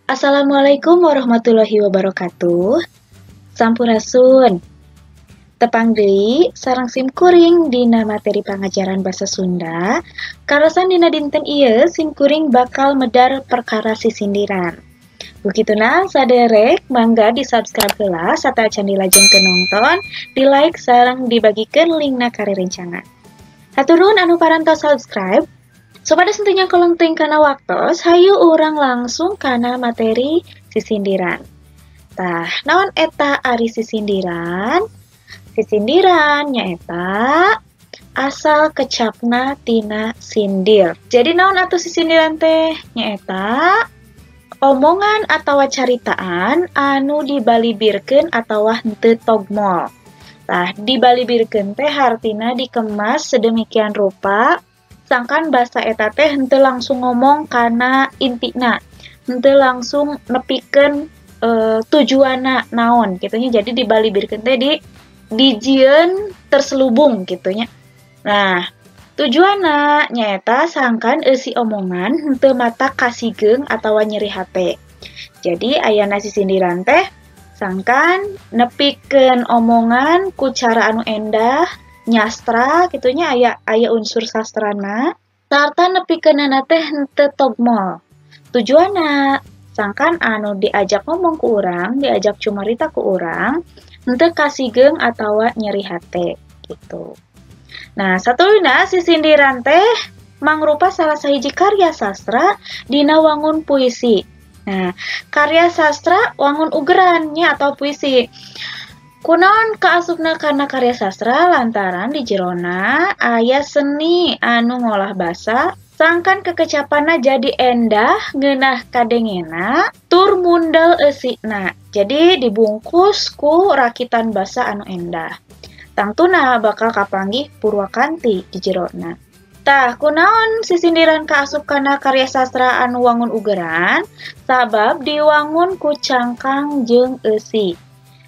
Assalamualaikum warahmatullahi wabarakatuh. Sampurasun. Tepang deui sareng sim kuring dina materi pangajaran basa Sunda. Karasan dina dinten ieu sim kuring bakal medar perkara sisindiran. Begituna saderek mangga di subscribe heula sateuacan dilajengkeun nonton, di like sareng dibagikeun linkna ka rerencangan. Hatur nuhun anu parantos subscribe. Supados henteu nyangkolong teuing kana waktos, hayu urang langsung kana materi sisindiran. Tah, naon eta ari sisindiran? Sisindiran nyaeta asal kecapna tina sindir. Jadi naon atuh sisindiran teh? Nyaeta omongan atawa caritaan anu dibalibirkeun atawa henteu togmol. Tah, dibalibirkeun teh hartina dikemas sedemikian rupa sangkan basa eta teh henteu langsung ngomong kana intina, henteu langsung nepikeun tujuanna naon kitu nya. Jadi dibalibirkeun teh dijieun terselubung kitu nya. Nah, tujuanna nyaeta sangkan eusi omongan henteu mata kasigeung atawa nyeri hate. Jadi ayana sisindiran teh sangkan nepikeun omongan ku cara anu endah, nyastra kitu nya, aya unsur sastrana sarta nepikeunana teh henteu togmol. Tujuanna sangkan anu diajak ngomong ku urang, diajak cumarita ku urang, henteu kasigeung atawa nyeri hate gitu. Nah, satuluyna sisindiran teh mangrupa salah sahiji karya sastra dina wangun puisi. Nah, karya sastra wangun ugeran nya atau puisi. Kunaon kaasupna kana karya sastra lantaran di jerona aya seni anu ngolah basa sangkan kekecapanna jadi endah ngeunah kadengena tur mundel eusina. Jadi dibungkus ku rakitan basa anu endah. Tangtuna bakal kapanggih purwakanti di jerona. Tah, kunaon sisindiran kaasup kana karya sastra anu wangun ugeran? Sabab diwangun ku cangkang jeung eusi.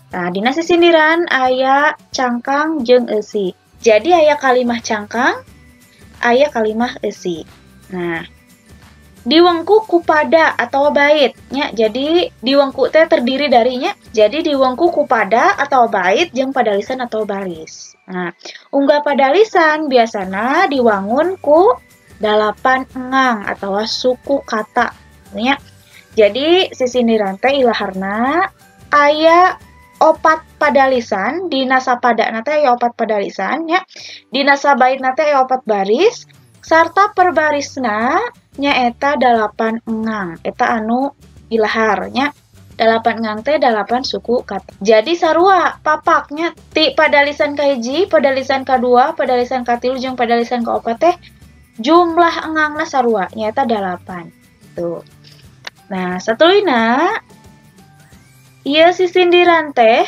Nah, dina sisindiran aya cangkang jeung eusi. Jadi aya kalimah cangkang, aya kalimah eusi. Nah, diwengku ku pada atau bait nya. Jadi diwengku teh terdiri darinya. Jadi diwengku ku pada atau bait jeung padalisan atau baris. Nah, unggah padalisan biasana diwangun ku 8 engang atau suku kata nya. Jadi sisindiran teh ilaharna aya 4 padalisan, dina sapadana teh aya 4 padalisan nya, dina sabaitna teh aya 4 baris, sarta per barisna nyaeta 8 engang. Eta anu ilahar nya. 8 engang teh 8 suku kata. Jadi sarua papaknya ti padalisan kahiji, padalisan kadua, padalisan katilu jeung padalisan kaopat teh jumlah engangna sarua nyaeta 8. Tuh. Nah, satuluyna ieu sisindiran teh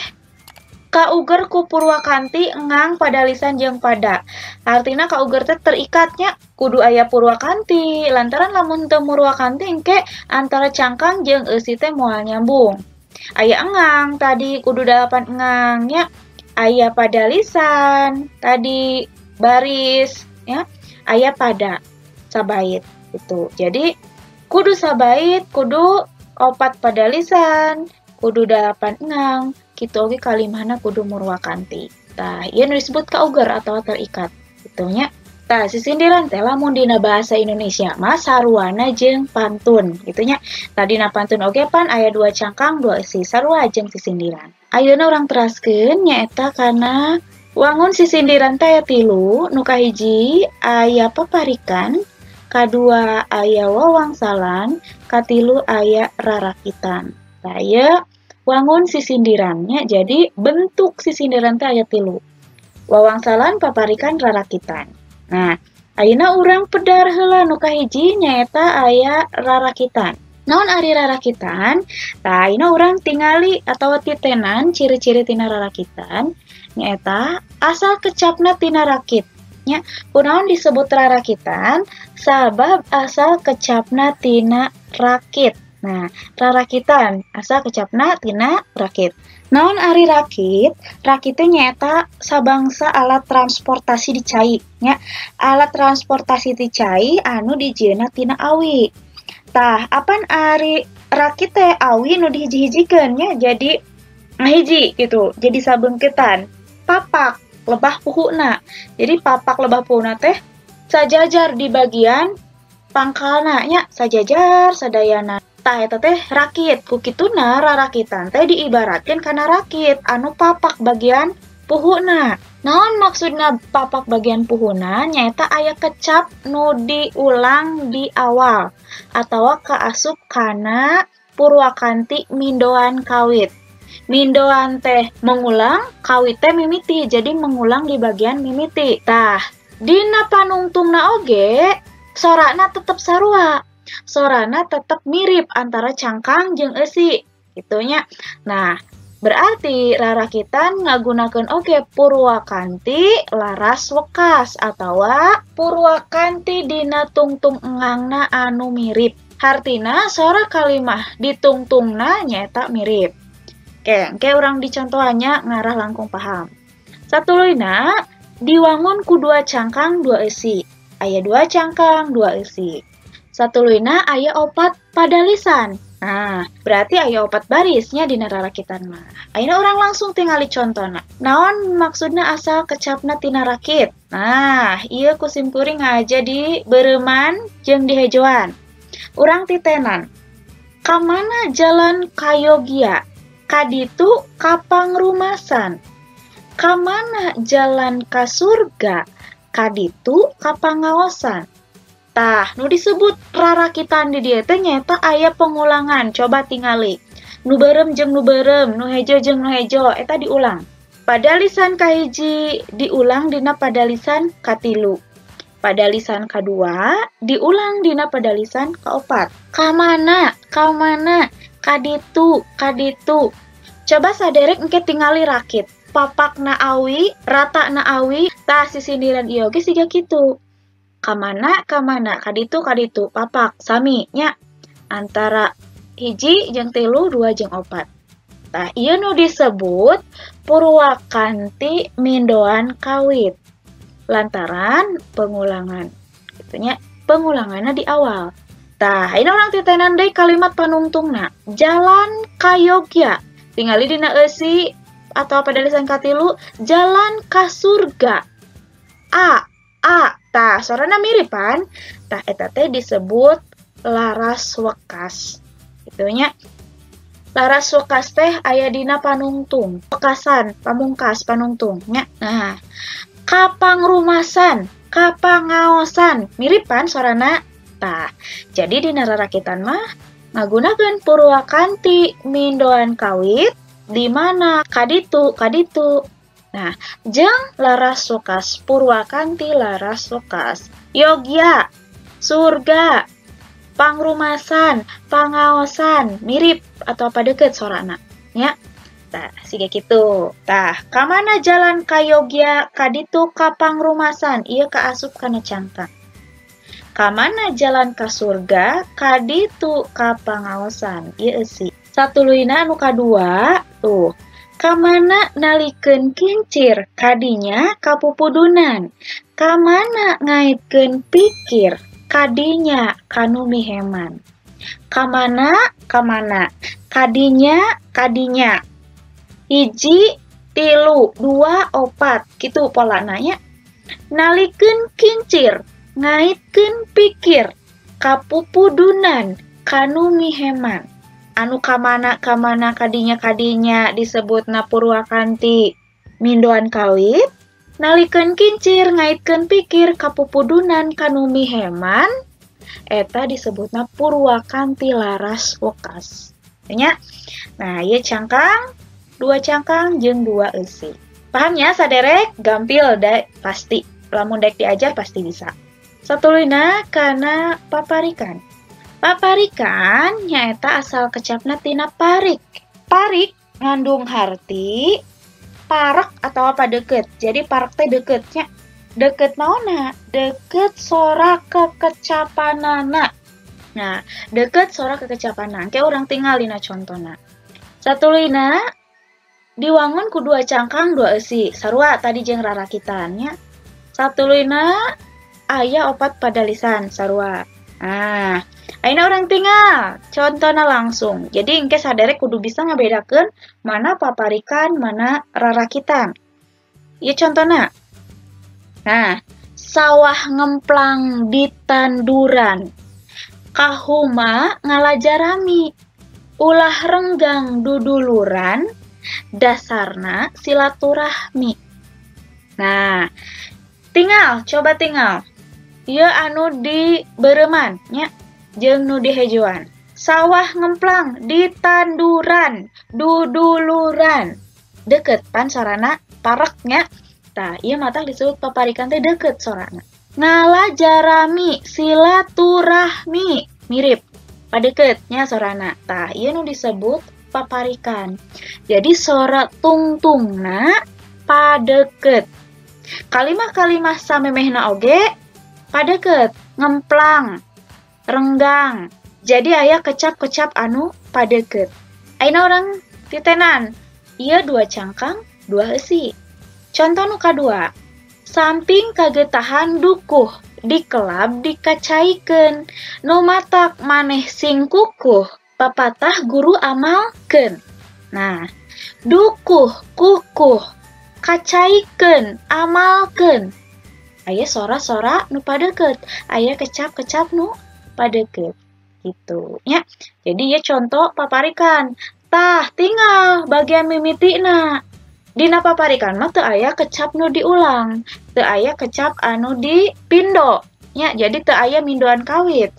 kauger ku purwakanti engang padalisan jeung pada. Artina kauger teh terikatnya kudu aya purwakanti lantaran lamun teu murwakanti engke antara cangkang jeung eusi teh moal nyambung. Aya engang tadi kudu 8 engang nya, aya padalisan tadi baris ya, aya pada sabait gitu. Jadi kudu sabait, kudu 4 padalisan, kudu 8 engang, kitu oge kalimahna kudu murwakanti. Tah, ieu nu disebut kauger atau terikat kitu nya. Tah, sisindiran teh lamun dina bahasa Indonesia mah saruana jeung pantun kitu nya. Tah, dina pantun oge pan aya 2 cangkang 2 eusi, sarua jeung sisindiran. Ayeuna urang teraskeun nyaeta kana wangun sisindiran teh aya 3, nu kahiji aya paparikan, kadua aya wawangsalan, katilu aya rarakitan. Tah, ieu wangun sisindirannya, jadi bentuk sisindiran teh aya 3. Wawangsalan, paparikan, rarakitan. Nah, ayeuna urang pedar heula nu kahiji nyaeta aya rarakitan. Naon ari rarakitan? Tah, ayeuna urang tingali atawa titenan ciri-ciri tina rarakitan nyaeta asal kecapna tina rakit. Nya, kunaon disebut rarakitan? Sabab asal kecapna tina rakit. Nah, rarakitan asal kecapna tina rakit. Naon ari rakit? Rakit teh nyaeta sabangsa alat transportasi di cai nya. Alat transportasi di cai anu dijieunna tina awi. Tah, apan ari Rakit teh awi nu dihiji-hijikeun nya jadi ngahiji gitu, jadi sabeungkeutan. Papak lebah puhuna. Jadi papak lebah puhuna teh sajajar di bagian pangkalna nya, sajajar sadayana. Tah eta teh rakit. Ku kituna rarakitan teh diibaratkeun kana rakit anu papak bagian puhuna. Naon maksudna papak bagian puhuna? Nyaeta aya kecap nu diulang di awal atawa kaasup kana purwakanti mindoan kawit. Mindoan teh mengulang, kawit teh mimiti, jadi mengulang di bagian mimiti. Tah, dina panungtungna oge sorana tetep sarua. Sorana tetep mirip antara cangkang jeung eusi gitunya. Nah, berarti rarakitan ngagunakeun oge purwakanti laras wekas atawa purwakanti dina tungtung engangna anu mirip. Hartina sora kalimah ditungtungna nyaeta mirip. Oke, engke urang dicontohannya ngarah langkung paham. Satuluyna diwangun ku 2 cangkang 2 eusi. Aya 2 cangkang 2 eusi. Satuluyna aya 4 padalisan. Nah, berarti aya 4 barisnya dina rarakitan mah. Ayeuna urang langsung tingali contona. Naon maksudna asal kecapna tina rakit? Nah, ieu ku sim kuring ngaja di bereuman jeung di hejoan. Urang titenan. Kamana jalan ka Yogya? Kaditu ka Pangrumasan. Kamana jalan ka surga? Kaditu ka Pangaosan. Tah, nu disebut rarakitan di dieu teh nyaeta aya pengulangan. Coba tingali. Nu beureum jeung nu beureum, nu hejo jeung nu hejo, eta diulang. Padalisan kahiji diulang dina padalisan katilu. Padalisan kadua diulang dina padalisan kaopat. Kamana? Kamana? Kaditu, kaditu. Coba saderek engke tingali rakit. Papakna awi, ratana awi, tah sisindiran ieu ge siga kitu. Kamana, kamana, kaditu, kaditu, papak, sami nya. Antara hiji jeung 3, 2 jeung 4. Tah, ieu nu disebut purwakanti mindoan kawit. Lantaran pengulangan. Gitunya, pengulanganna di awal. Tah, ini orang titenan deui kalimat panungtungna. Jalan ka Yogya. Tingali dina eusi atau padalisan katilu, jalan ka surga. A, a, tah sorana mirip pan. Tah eta teh disebut laras wekas. Gitunya. Laras wekas teh aya dina panungtung. Wekasan, pamungkas, panungtung nya. Nah, ka Pangrumasan, ka Pangaosan, mirip pan sorana. Tah, jadi dina rarakitan mah ngagunakeun purwakanti mindoan kawit di mana kaditu, kaditu. Nah, jeung laras wekas, purwakanti laras wekas. Yogya, surga, Pangrumasan, Pangaosan, mirip atau apa deket sorana nya. Tah, siga kitu. Tah, kamana jalan ka Yogya, kaditu ka Pangrumasan, ieu kaasup kana cangkang. Kamana jalan ka surga, kaditu ka Pangaosan, ieu eusi. Satuluyna anu kadua, tuh. Kamana nalikeun kincir, kadinya kapupudunan. Kamana ngaitkeun pikir, kadinya kanu miheman. Kamana, kamana, kadinya, kadinya. 1, 3, 2, 4, kitu polana nya. Nalikeun kincir, ngaitkeun pikir, kapupudunan, kanu miheman. Anu kamana kamana kadinya kadinya disebutna purwakanti mindoan kawit. Nalikeun kincir, ngaitkeun pikir, kapupudunan, kanu miheman, eta disebutna purwakanti laras wekas. Nya. Nah, ieu cangkang, 2 cangkang jeung 2 eusi. Paham ya saderek? Gampil da pasti. Lamun dek diajar pasti bisa. Satuluyna kana paparikan. Paparikan nyaeta asal kecapna tina parik. Parik ngandung harti parek atau apa deket. Jadi parek teh deketnya. Deket naonna? Deket sora kekecapanana. Nah, deket sora kekecapanana. Engke urang tingalina contona. Satuluyna diwangun ku 2 cangkang 2 eusi. Sarua tadi jeung rarakitan nya. Satuluyna aya 4 padalisan sarua. Nah, ayeuna urang tinggal contohna langsung. Jadi engke saderek kudu bisa ngabedakeun mana paparikan, mana rarakitan. Ieu contohna. Nah, sawah ngemplang di tanduran, kahuma ngalajarami, ulah renggang duduluran, dasarna silaturahmi. Nah, tinggal, coba tinggal. Ieu anu di beureman nya jeung nu di hejoan. Sawah ngemplang di tanduran, duduluran. Deket pan sorana pareknya. Tah, ieu mah disebut paparikan teh deket sorana. Ngalajarami silaturahmi, mirip padeketnya sorana. Tah, ieu nu disebut paparikan. Jadi sora tungtungna padeket. Kalimah-kalimah samemehna oge padeket, ngemplang, renggang. Jadi aya kecap-kecap anu padeket. Ayeuna urang titenan. Ieu 2 cangkang, 2 eusi. Contoh nu kadua, samping kagetahan dukuh, dikelab dikacaikeun, nu matak maneh sing kukuh, papatah guru amalkeun. Nah, dukuh, kukuh, kacaikeun, amalkeun. Aya sora-sora nu padeket, aya kecap-kecap nu padeket gitu nya. Jadi ya contoh paparikan. Tah, tinggal bagian mimitina. Dina paparikan mah teu aya kecap nu diulang, teu aya kecap anu dipindo nya, jadi teu aya mindoan kawit.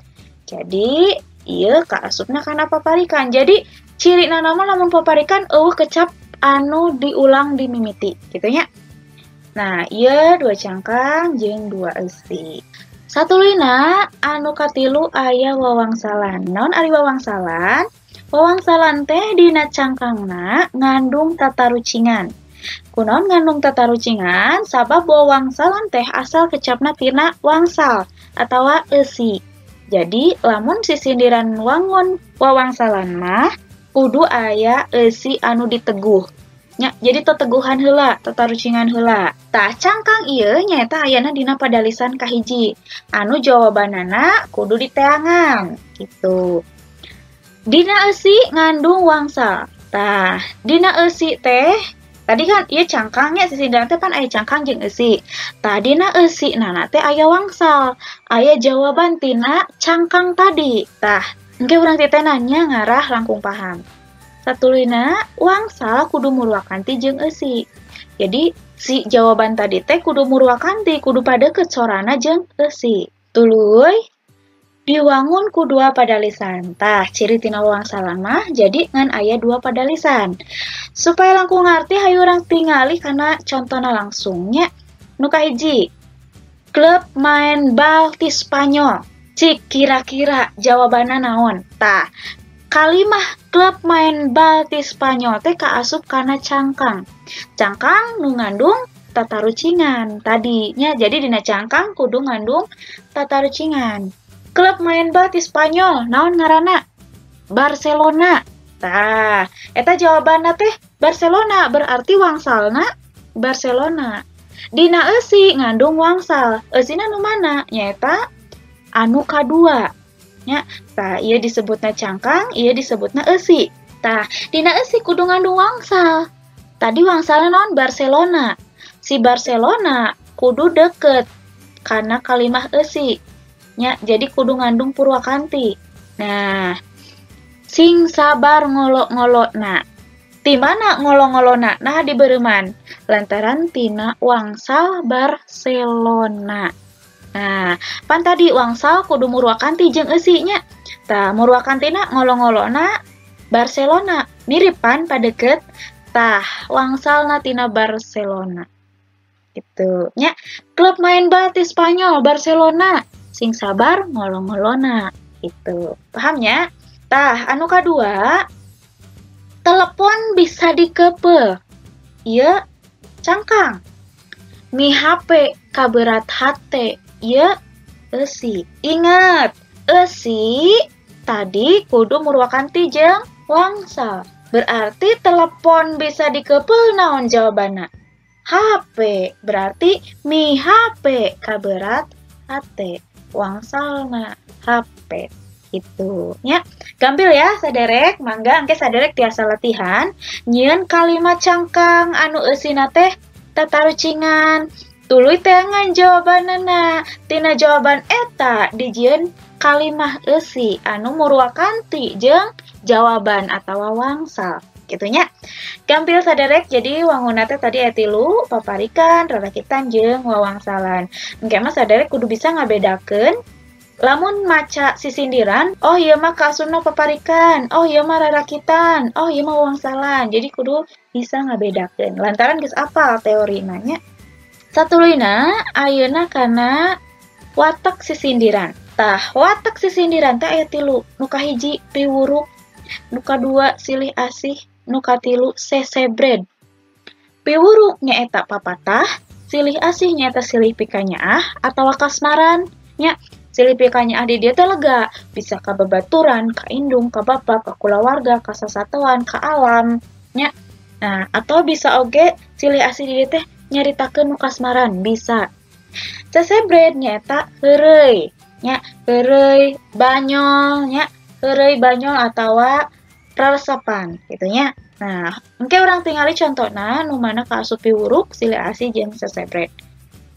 Jadi ieu kaasupna kana paparikan. Jadi cirina mah lamun paparikan eueuh kecap anu diulang di mimiti gitu nya. Nah, ieu 2 cangkang jeung 2 eusi. Satuluyna anu katilu aya wawangsalan. Naon ari wawangsalan? Wawangsalan teh dina cangkangna ngandung tatarucingan. Kunaon ngandung tatarucingan? Sabab wawangsalan teh asal kecapna tina wangsal atawa eusi. Jadi lamun sisindiran wangun wawangsalan mah kudu aya eusi anu diteguh. Nya, jadi teteguhan heula, tatarucingan heula. Tah, cangkang ieu nyaeta ayana dina padalisan kahiji. Anu jawabanana kudu diteangan gitu. Dina eusi ngandung wangsal. Tah, dina eusi teh tadi kan ieu cangkangnya sisindiran teh pan aya cangkang jeung eusi. Tah, dina eusi nana teh aya wangsal, aya jawaban tina cangkang tadi. Tah, engke urang titenannya ngarah langkung paham. Satuluyna wangsal kudu murwakanti jeung eusi. Jadi si jawaban tadi teh kudu murwakanti, kudu padeket sorana jeung eusi. Tuluy diwangun ku 2 padalisan. Tah, ciri tina wangsalan mah jadi ngan aya 2 padalisan. Supaya langkung ngarti hayu urang tingali kana contona langsungnya. Nu kahiji, klub main bal ti Spanyol. Cik kira-kira jawabanna naon? Tah, kalimah klub main bal ti Spanyol teh kaasup kana cangkang. Cangkang nu ngandung tatarucingan tadinya. Jadi dina cangkang kudu ngandung tatarucingan. Klub main bal ti Spanyol naon ngaranna? Barcelona. Tah, eta jawabanna teh Barcelona, berarti wangsalna Barcelona. Dina eusi ngandung wangsal. Eusina nu mana? Nyaeta anu kadua. Nya, tah ieu disebutna cangkang, ieu disebutna eusi. Tah, dina eusi kudu ngandung wangsal. Tadi wangsalna naon? Barcelona. Si Barcelona kudu deket kana kalimah eusi. Nya, jadi kudu ngandung purwakanti. Nah, sing sabar ngolok-ngolokna. Ti mana ngolok-ngolokna? Nah, di beureman. Lantaran tina wangsal Barcelona. Nah, pan tadi wangsal kudu murwakanti jeung eusi nya. Tah, murwakantina ngolok-ngolokna Barcelona. Mirip pan padeket. Tah, wangsalna tina Barcelona. Gitu nya. Klub main bal ti Spanyol Barcelona. Sing sabar ngolong-ngolona. Gitu. Paham nya? Tah, anu kadua, telepon bisa dikepel. Ieu cangkang. Mi HP kaberat hate. Ieu eusi. Ingat, eusi tadi kudu murwakanti jeung wangsal. Berarti telepon bisa dikepel naon jawabanna? HP. Berarti mi HP kaberat hate. Wangsalna HP itu nya. Gampil ya saderek, mangga engke saderek tiasa latihan nyieun kalimat cangkang anu eusina teh tatarucingan. Tuluy teangan jawabanana. Tina jawaban eta dijieun kalimah eusi anu murwakanti jeung jawaban atawa wangsal kitu nya. Gampil saderek, jadi wanguna teh tadi aya tilu, paparikan, rarakitan jeung wawangsalan. Engke mah saderek kudu bisa ngabedakeun lamun maca sisindiran, oh ieu mah kaasupna paparikan, oh ieu mah rarakitan, oh ieu mah wawangsalan. Jadi kudu bisa ngabedakeun lantaran geus apal teorina nya. Satuluyna ayeuna kana watek sisindiran. Tah, watek sisindiran teh aya tilu. Nu kahiji piwuruk, nu kadua silih asih, nu katilu sesebred. Piwuruk nyaeta papatah, silih asih nyaeta silih pikanyaah atawa kasmaran nya. Silih pikanyaah di dieu teh lega, bisa ka babaturan, ka indung, ka bapa, ka kulawarga, ka sasatoan, ka alam nya. Nah, atau bisa oge silih asih di dieu teh nyaritakeun nu kasmaran, bisa. Sesebred nyaeta heureuy nya, heureuy banyol nya, heureuy banyol atawa ralesepan kitu nya. Nah, engke urang tingali contona nu mana kaasup piwuruk, silih asih jeung sesebred.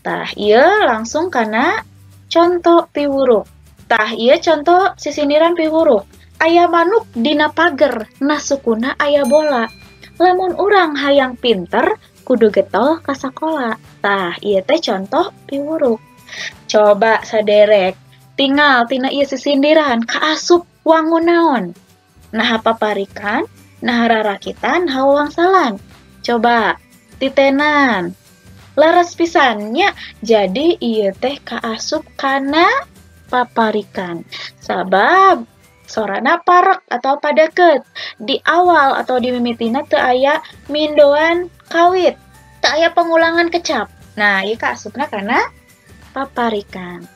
Tah, ieu langsung kana contoh piwuruk. Tah, ieu contoh sisindiran piwuruk. Aya manuk dina pager, nah sukuna aya bola. Lamun urang hayang pinter, kudu getol ka sakola. Tah, ieu teh contoh piwuruk. Coba saderek tinggal tina ieu sisindiran kaasup wangun naon? Nah paparikan, nah rarakitan, nah wangsalan. Coba titenan. Leres pisan nya, jadi ieu teh kaasup kana paparikan. Sabab sorana parek atau padeket. Di awal atau di mimitina teu aya mindoan kawit, teu aya pengulangan kecap. Nah, ieu kaasupna kana paparikan.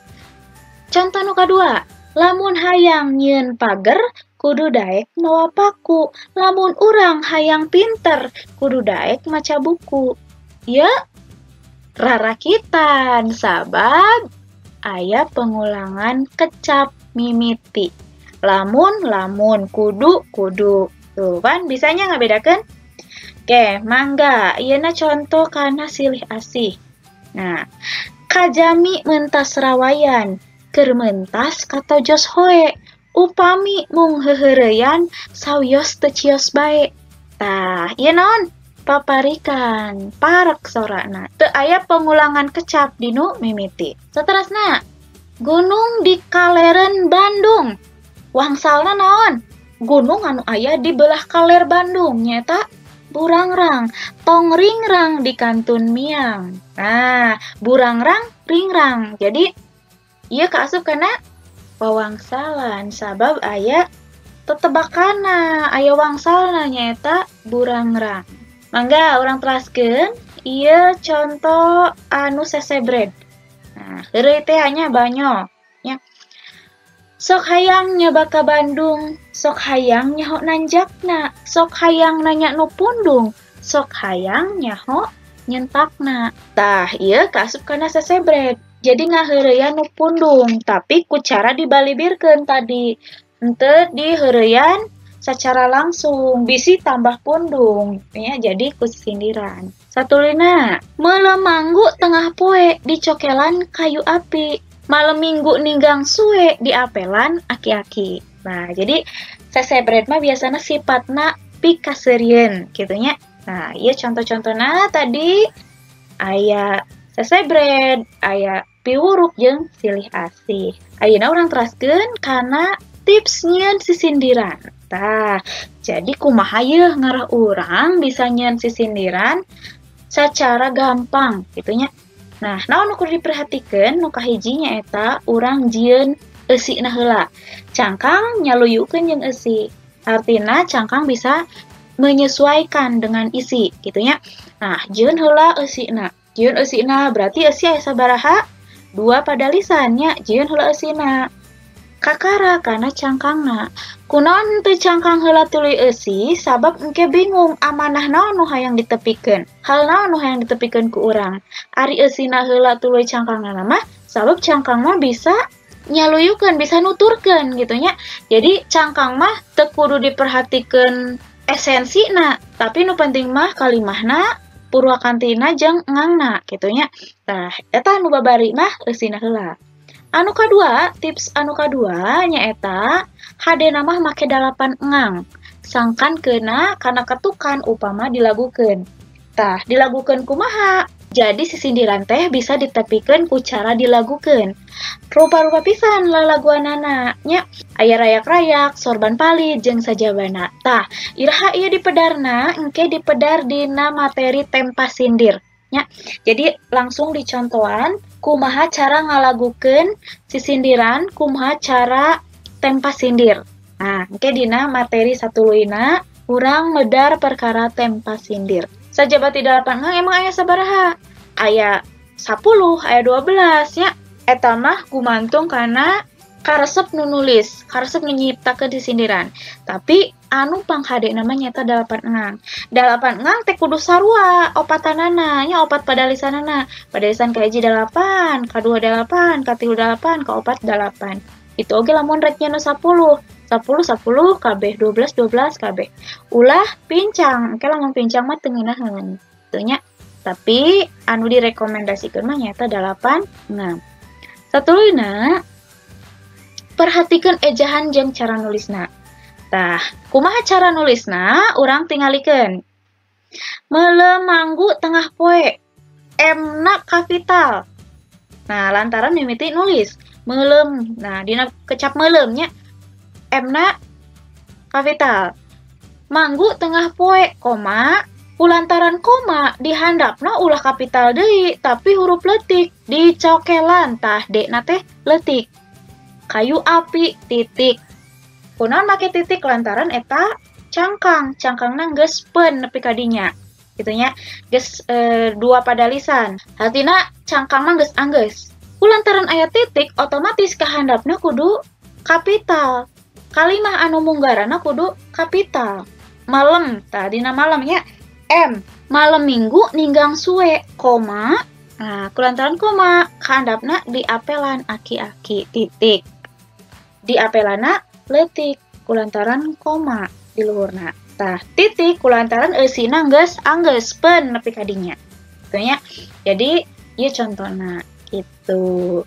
Contoh nu kadua, lamun hayang nyieun pager kudu daek mawa paku. Lamun urang hayang pinter kudu daek maca buku. Ieu rarakitan sabab aya pengulangan kecap mimiti. Lamun, lamun, kudu, kudu. Tuh kan bisanya ngabedakeun? Oke, mangga. Ieuna contoh kana silih asih. Nah, kajami mentas rawayan, keur mentas katojos hoe. Upami mung heuheureyan sawios teu cios bae. Tah, ieu naon? Paparikan, parek sorana. Teu aya pengulangan kecap dinu mimiti. Saterasna, gunung di kaleren Bandung. Wangsalna naon? Gunung anu aya di belah kaler Bandung nyaeta Burangrang. Tong ringrang di kantun miang. Nah, burangrang ringrang. Jadi ieu kaasup kana wawangsalan sabab aya tetebakana, aya wangsalna nyaeta Burangrang. Mangga urang teraskeun ieu contoh anu sesebred. Nah, heureuy teh hanya banyol nya. Sok hayang nyoba ka Bandung, sok hayang nyaho nanjakna, sok hayang nanya nu pundung, sok hayang nyaho nyentakna. Tah, ieu kaasup kana sesebred. Jadi ngaheureyan nu pundung, tapi ku cara dibalibirkeun tadi. Henteu diheureyan secara langsung, bisi tambah pundung ya, jadi ku sindiran. Satulina, melemanggu tengah poe dicokelan kayu api. Malam minggu ninggang suwe diapelan aki-aki. Nah, jadi sesebred mah biasana sifatna pikaseurieun kitu nya. Nah, ieu contoh-contohna tadi aya sesebred, aya piwuruk jeung silih asih. Ayeuna urang teraskeun kana tips nyieun sisindiran. Tah, jadi kumaha yeuh ngarah urang bisa nyieun sisindiran secara gampang kitu nya. Nah, naon nu kudu diperhatikeun? Nu kahiji nyaeta urang jieun eusina heula. Cangkang nyaluyukeun jeung eusi. Artina cangkang bisa menyesuaikan dengan isi kitu nya. Nah, jieun heula eusina. Jieun eusina berarti eusi aya sabaraha? 2 pada lisannya, jieun heula eusina. Kakara kana cangkangna. Kunaon teu cangkang heula tuluy eusi? Sabab engke bingung amanah naon nu hayang ditepikeun. Hal naon nu hayang ditepikeun ku urang. Ari eusina heula tuluy cangkangna mah, sabab cangkang mah bisa nyaluyukeun, bisa nuturkeun gitu nya. Jadi cangkang mah teu kudu diperhatikeun esensina, tapi nu penting mah kalimahna, purwakantina jeung engangna kitu nya. Tah, eta nu babari mah eusina heula. Anu kadua, tips anu kadua nyaeta hadena mah make 8 engang. Sangkan keuna kana ketukan upama dilagukeun. Tah, dilagukeun kumaha? Jadi sisindiran teh bisa ditepikeun ku cara dilagukeun. Rupa-rupa pisan lalaguanana nya, aya rayak-rayak, sorban palid jeung sajabana. Tah, iraha ieu dipedarna engke dipedar dina materi tempa sindir nya. Jadi langsung dicontohan kumaha cara ngalagukeun sisindiran, kumaha cara tempa sindir. Nah, engke dina materi satuluyna urang medar perkara tempa sindir. Sajaba ti 8 engang emang aya sabaraha? Aya 10, aya 12 nya. Eta mah gumantung kana karesep nu nulis, karesep nu nyiptakeun sisindiran. Tapi anu panghadena mah nyaeta 8 engang. 8 engang teh kudu sarua opatanana nya, opat padalisanana. Padalisan kahiji 8, kadua 8, katilu 8, kaopat 8. Itu oge lamun rek nya nu 10. 10 10 kabeh, 12 12 kabeh. Ulah pincang, engke lamun pincang mah teu ngeunaheun kitu nya. Tapi anu direkomendasikeun mah nyaeta 8 6. Satuluyna, perhatikeun ejahan jeung cara nulisna. Tah, kumaha cara nulisna? Urang tingalikeun. Meuleuh manggu tengah poe, M-na kapital. Nah, lantaran mimiti nulis meuleum. Nah, dina kecap meuleum nya, M-na kapital. Manggu tengah poe, koma, kulantaran koma dihandapna ulah kapital deui, tapi huruf leutik dicokelan. Tah, D-na teh leutik. Kayu api titik. Kunaon make titik lantaran eta cangkang, cangkangna geus peun nepi ka dinya. Kitu nya, geus dua padalisan. Hartina cangkang mah geus anggeus. Kulantaran aya titik otomatis kahandapna kudu kapital. Kalimah anu munggarana kudu kapital. Malem, tah dina malamnya M. Malam minggu ninggang suwe, koma. Nah, kulantaran koma kahandapna diapelan aki-aki titik. Diapelana leutik kulantaran koma di luhurna. Tah, titik kulantaran eusina geus anggeus peun nepi ka dinya. Kitu nya. Jadi ieu contona kitu.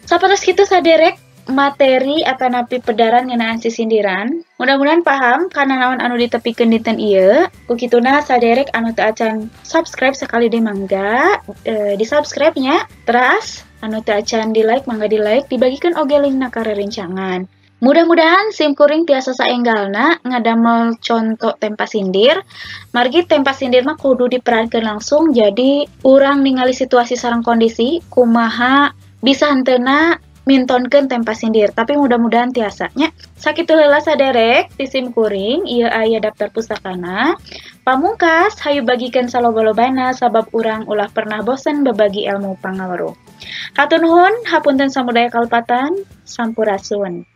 Sapertos kitu saderek materi atanapi pedaran ngeunaan sisindiran. Mudah-mudahan paham kana naon anu ditepikeun dinten ieu. Ku kituna saderek anu teu acan subscribe sekali deui mangga di-subscribe nya. Teras anu teu acan di-like mangga di-like, dibagikeun oge linkna ka rerencangan. Mudah-mudahan sim kuring tiasa saenggalna ngadamel conto tempa sindir. Margi tempa sindir mah kudu diperankeun langsung, jadi urang ningali situasi sareng kondisi kumaha bisa henteuna mintonkeun tempa sindir, tapi mudah-mudahan tiasa nya. Sakitu heula saderek ti sim kuring, ieu aya daftar pustakana. Pamungkas hayu bagikeun saloba-lobana sabab urang ulah pernah bosen bebagi ilmu pangaweruh. Hatur nuhun, hapunten samudaya kalepatan, sampurasun.